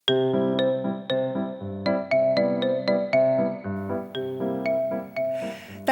台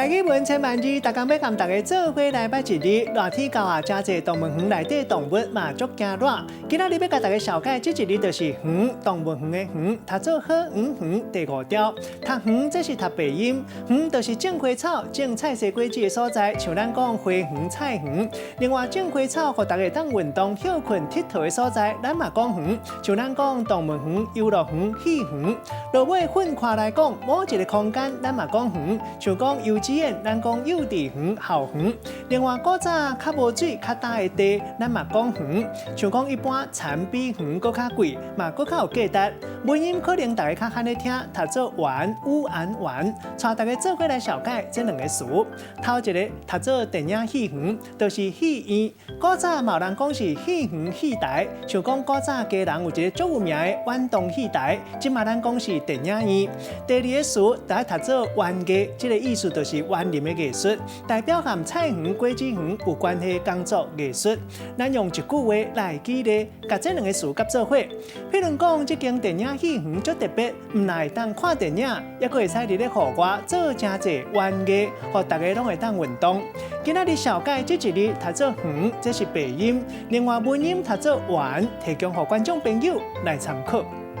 語文千萬字，逐工欲共大家做伙來捌一字。熱天到啊，誠濟動物園內底動物嘛足驚熱。今仔日欲共大家紹介這一字就是園，動物園的園，讀做好園園第五條。讀園這是讀白音，園就是種花草、種菜蔬果子的所在，像咱講花園、菜園。另外種花草，予大家當運動、歇睏、𨑨迌的所在，咱嘛講園，像咱講動物園、遊樂園、戲園。落尾分開來講，某一個空間，咱嘛講園，像講幼稚園，咱講幼稚園、校園。另外，古早較無水、較焦的地，咱嘛講園。像講一般田比園閣較貴，嘛閣較有價值。文音可能大家較罕咧聽，讀做園、烏安園。帶大家做伙來紹介這兩个詞。頭一个讀做電影戲園，就是戲院。古早嘛有人講是戲園戲台，像講古早基隆有一个足有名的遠東戲台，這馬咱講是電影院。第二个詞，大家讀做園藝，這个意思就是園林的藝術，代表和菜園、果子園有關係的工作藝術。咱用一句話來舉例，共這兩个詞合做伙。譬如講，這間電影戲院足特別，毋但會當看電影，猶閣會使佇咧戶外做誠濟園藝，予大家攏會當運動。今仔日紹介這一字讀做園，這是白音；另外文音讀做園，提供予觀眾朋友來參考。